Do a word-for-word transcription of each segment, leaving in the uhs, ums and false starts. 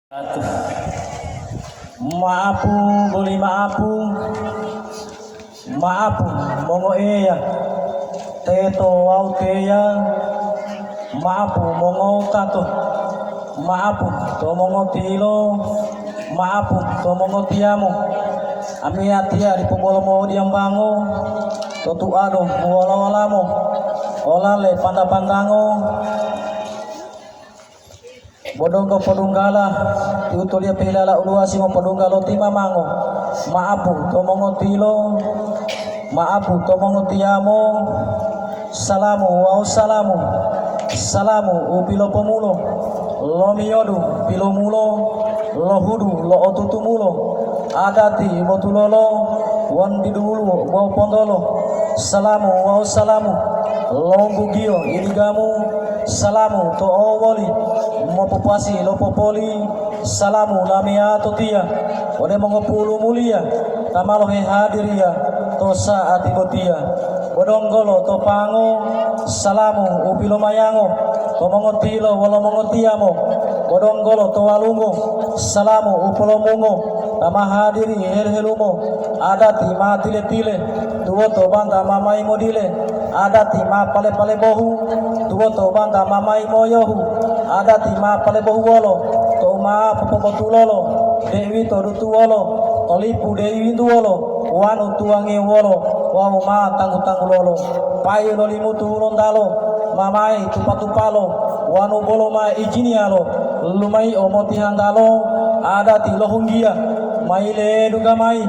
Ma'apu boli ma'apu, ma'apu mongoeya, teto wawu teya, ma'apu mongotato, ma'apu to mongotilo, ma'apu to mongotiyamo. Amiyatiya dipo bolo mo'odiyambango to tuado wala-walamo, olale panta-pantango. Bo donggo podunggala, ti utoliya pehilala uluwasi mopodungga lo timamango, ma'apu to mongotilo, ma'apu to mongotiyamo, salamu wawu salamu, salamu u pilopomulo, lomiyodu pilomulo, lohudu lo'otutumulo, adati botulolo, wonu diduluwo bo pontolo, salamu wawu salamu, lombugiyo iligamu, salamu to owoli, mopopasi lo popoli, salamu lamiyatotiya ode mongopulu muliya ta ma lohehadiriya to sa'ati botiya. Bo donggolo to pango, salamu u pilomayango to mongotilo wolo mongotiyamo. Bo donggolo to walungo, salamu u polomungo ta ma hadiri helu-helumo, adati ma tile-tile, tuwoto banta ma mayi modile, adati ma pale-pale bohu, tuwoto banta ma mayi moyohu, adati ma pale bohuwolo, to'u ma popopotulolo, de'uwito dutuwolo, to lipu de'uwintuwolo, wanu tuwangiwolo wawu ma tanggu-tanggulolo, payu lo Limutu Hulontalo, ma mayi tupa-tupalo, wanu bolo ma ijiniyalo, lumayi'o motihantalo, adati lo hunggiya, mayi ledungga mayi,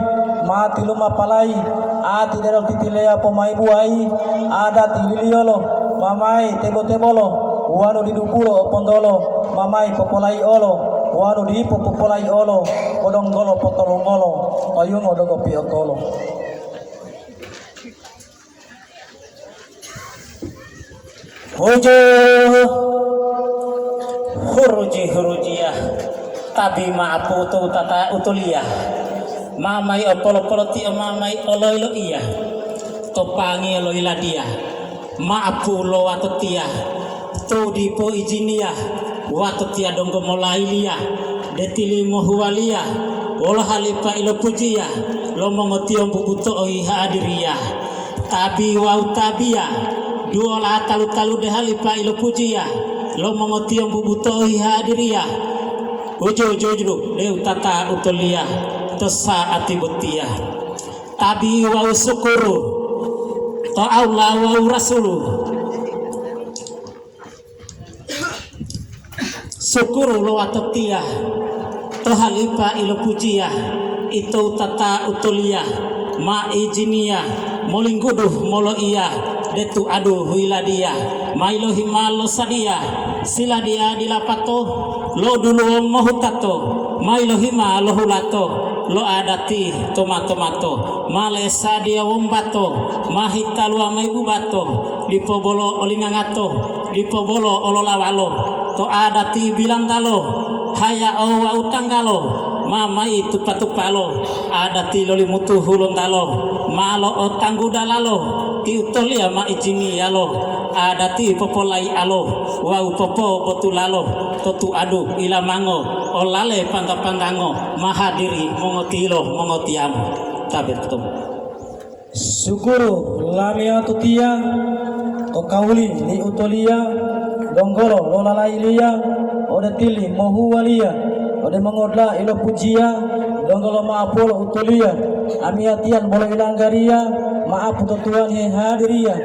ma tilumapalayi, ati delo titileya pomayi buwayi, adati liliyolo, ma mayi tebo-tebolo, wanu didupulo opontolo, ma mayi popolayi'olo, wanu dipo popolayi'olo, podonggolo potolungolo, oyungo donggo piotolo. Huju, huruji-hurujiya, tabi ma'apu to tata utoliya. Ma mayi opolo-polotiyo, ma mayi oloiloiya, to pangiyo lo yiladiya. Ma'apu lo watotiya, to dipo ijiniya, watotiya donggo molayiliya, detili mohuwaliya, wolo halipa ilopujiya, lo mongotiyombu buto'o yihadiriya. Tabi wawu tabiya, duwola talu-talu de halipa ilopujiya, lo mongotiyombu buto'o yihadiriya. Uju-uju-uju deu tata utoliya to sa'ati botiya. Tabi wawu sukuru to Allah wawu Rasulu. Sukuru lo watotiya, to halipa ilopujiya, ito wutata utoliya, ma ijiniya, molinggudu moloiya, detu adu huyiladiya, ma yilohima lo sadiya, siladiya dilapato, lo duluwo mohutato, ma yilohima lo hulato, lo adati to mato-mato, ma lesadiya wombato, ma hitaluwa mayi bubato, dipo bolo olingangato, dipo bolo ololawalo, to adati bilantalo, hayao wawu tanggalo, ma mayi tupa-tupalo, adati lo Limutu Hulontalo, ma lo'otanggu dalalo, ti utoliya ma ijiniyalo, adati popolayi'alo wawu popobotulalo to tuadu ilamango, olale pangga-panggango, ma hadiri mongotilo mongotiyamo. Tabe tutumu. Sukuru lamiyatotiya to kawuli li utoliya, donggolo lo lalayiliya, ode tili mohuwaliya, ode mongodula'a ilopujiya, donggolo ma'apuwolo utoliya, amiyatiyan bolo ilanggariya, ma'apu to tuwani hehadiriya,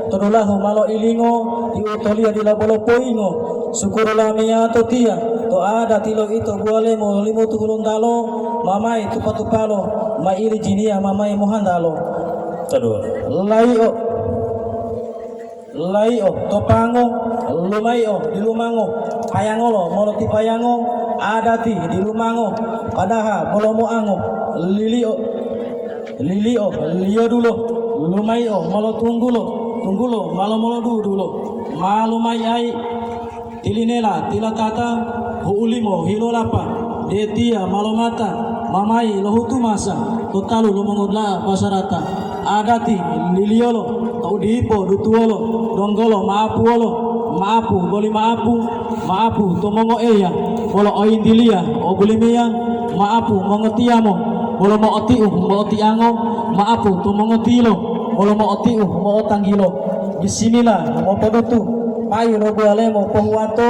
to dulahu ma loilingo, ti utoliya dila bolo poyingo. Sukuru lamiyatotiya to adati lo ito buwalemo Limutu Hulontalo, ma mayi tupa-tupalo, ma ilijiniya ma mayi mohantalo. Toduwo. Lai'o, lai'o to pango, lumai'o dilumango, payangolo molotipayango, adati dilumango, padaha bolo moango, lili'o, lili'o liyodulo, lumai'o molotunggulo, tunggulo ma lomolodudulo, ma lumai'ai. Tilinela, tilatata, hu'ulimo, hilolapa, detiya, malomata, mamayi, lohutu masa, to talu lo mongodula'a basarata, adati, liliyolo, to'u dipo, dutuwolo, donggolo, ma'apuwolo, ma'apu, boli ma'apu, ma'apu to mongoeya, Wolo oyinggiliya, o bulimiya, ma'apu mongotiyamo, wolo mo'otiu mo'otiango, ma'apu to mongotilo, wolo mo'otiu mo'otanggilo. Bisimila mopodutu, payu lo buwalemo pohuwato,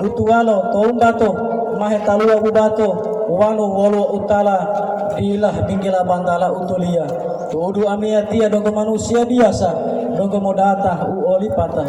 dutuwalo to wumbato, ma hetaluwa bubato, wonu woluwo utala dila binggila bantala utoliya. Tu'udu amiyatiya donggo manusiya biyasa, donggo modata u olipata.